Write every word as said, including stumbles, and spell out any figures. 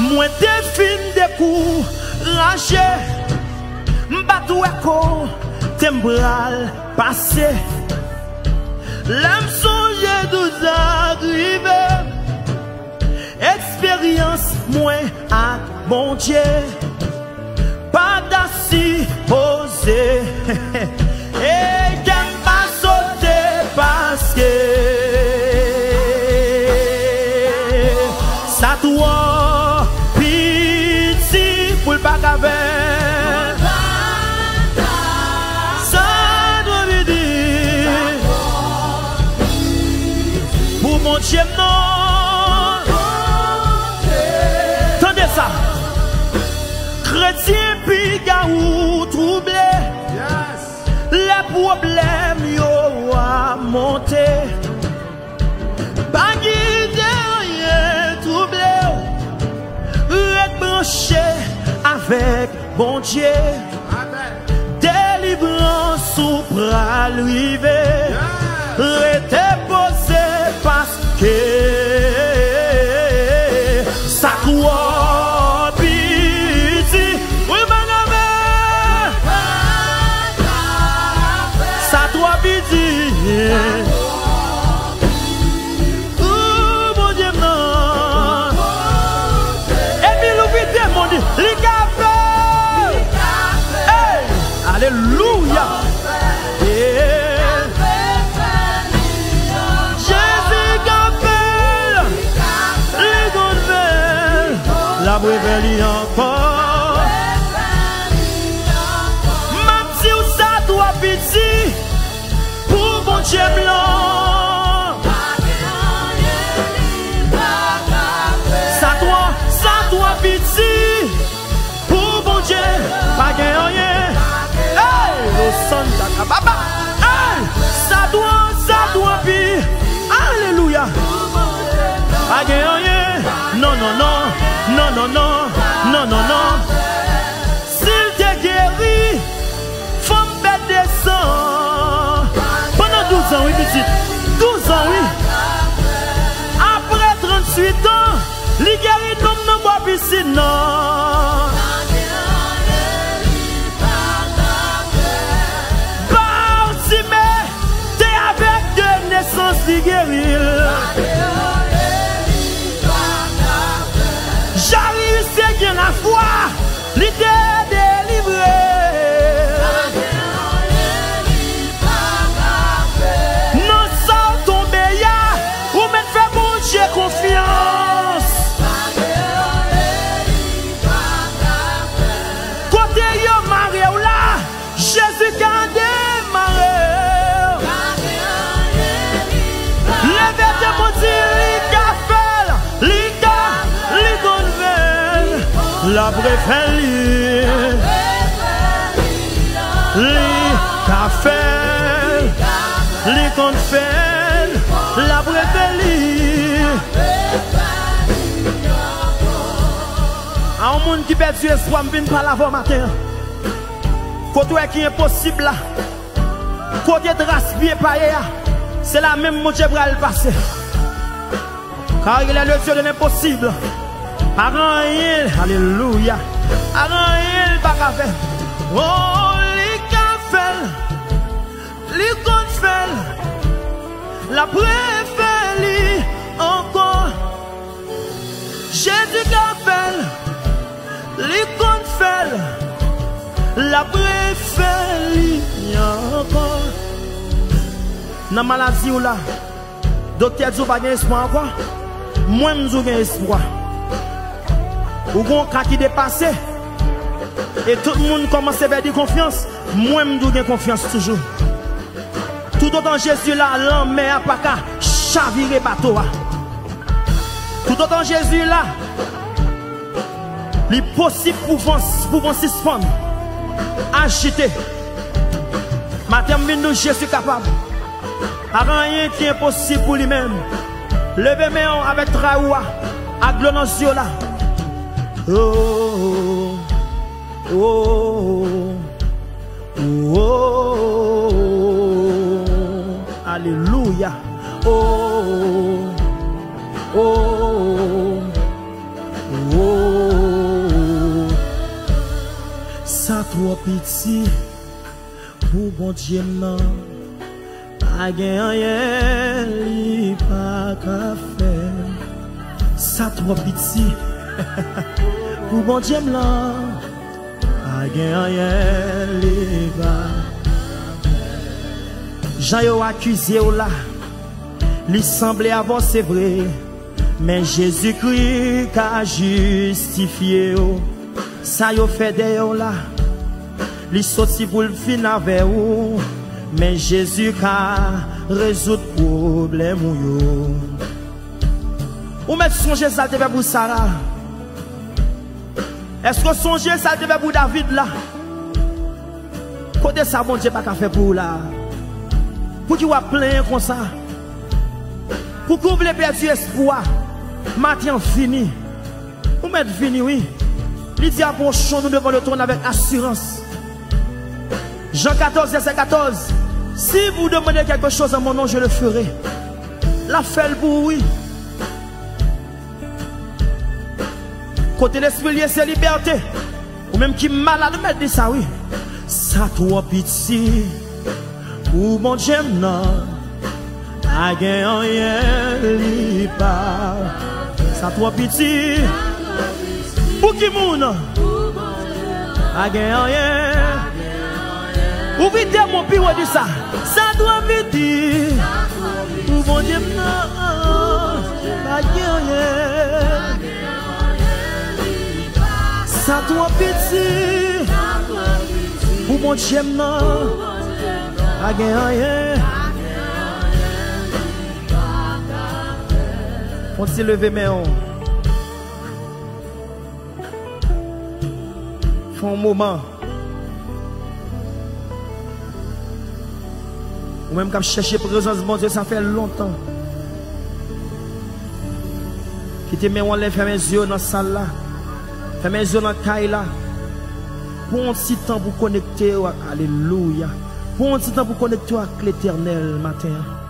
Mwen te fin dekouraje, m pa t wè kote m pral pase. Lè m sonje tout sa k rive m, eksperyans mwen ak Bondye pa ta sipoze. Ey, kè m pa sote paske sa twò piti pou l pa ka fè. Sa twò piti pou Bondye m non. Tande sa. Kretyen piga ou twouble. Lè pwoblèm yo a monte, pa kite anyen twouble w. Ret branche avèk Bondye. Delivrans ou pral rive. Rete poze paske sa twò piti. Wi, manman. Sa twò piti. Ou Bondye m nan. Epi louvri de moun li, li ka fè. Ey, alelouya. Yeah. Jezi ka fè l. Li konn fè l. L ap refè li ankò. M ap di w sa twò piti pou Bondye m lan. Sa twò, sa twò piti pou Bondye. Pa gen anyen. Ey, lo santa kababa. Ey, sa twò, sa twò pi. Alelouya. Pa gen anyen. Non, non, non. Non, non, non. Non, non, non. Si l te geri, fanm pèt de san. Pandan douz an, wi, pitit. Douz an, wi. Apre tranntuit an, li geri nonm nan bò pisin nan. Batime te avèg de nesans, li geri l. Jairus te gen lafwa, li te delivre. Nan sa w tonbe a, ou mèt fè Bondye konfyans. Kote yo mare w la, Jezi ka demare. Leve de moun, di li ka fè l, li ka, li konn fè l. L ap refè li. Li ka fè l, li konn fè l. L ap refè li. A yon moun ki pèdi espwa, m vin pale avè w maten an. Kote w wè ki enposib la, kote tras pye pa ye a, se la menm Bondye pral pase. Car il est le Dieu de l'impossible. Pa gen anyen, alelouya. Pa gen anyen l pa ka fè. Oh, li ka fè l. Li konn fè l. L ap refè li ankò. Jezi ka fè l, li konn fè l, l ap refè li ankò. Nan maladi w la, doktè di w pa gen espwa ankò. Mwen, m di w gen espwa. Ou gen yon ka ki depase, e tout moun kòmanse pèdi konfyans. Mwen, m di w gen konfyans toujou. Toutotan Jezi la, lanmè a pa ka chavire bato a. Toutotan Jezi la, li posib pou van, pou van sispann ajite. Maten, m vin di w Jezi kapab. Pa gen anyen ki enposib pou li menm. Leve men w avèk tray ou a, ak dlo nan zye w la. Oh, oh, oh. Oh, alelouya. Oh, oh, oh. Sa twò piti pou Bondye m nan, pa gen anyen li pa ka fè. Sa twò piti pou Bondye m nan, pa gen anyen li pa. Jan yo akize w la, li sanble avè w, se vre. Men Jezikri ka jistifye w. Sa yo fè dèyè w la, li soti pou l fin avè w. Men Jezi ka rezoud pwoblèm ou yo. Ou mèt sonje sa l te fè pou Sara? Èske w sonje sa l te fè pou David la? Kote sa Bondye pa ka fè pou ou la? Pouki w ap plenyen konsa? Pouki w vle pèdi espwa? Maten an fini. Ou mèt vini, wi. Li di, approchons-nous devant le trône avec assurance. Jan katòz, vèsè katòz. Si vous demandez quelque chose en mon nom, je le ferai. L ap fè l pou ou, wi. Kote lespri l ye, se libète. Ou menm ki malad, ou mèt di sa, wi. Sa twò piti pou Bondye m nan, pa gen anyen li pa. Sa twò piti pou ki moun? Pa gen anyen. Ou vide moun pi wo di sa. Sa twò piti pou Bondye m nan, pa gen anyen. Sa twò piti pou Bondye m nan, pa gen anyen. Fon ti leve men w. Fè yon moman. Ou menm k ap chèche prezans Bondye, sa fè lontan. Kite men w anlè, fèmen zye w nan sal la. Fèmen zye w nan kay la. Pran yon ti tan pou konekte w ak, alelouya. Pran yon ti tan pou konekte w ak Letènèl maten an.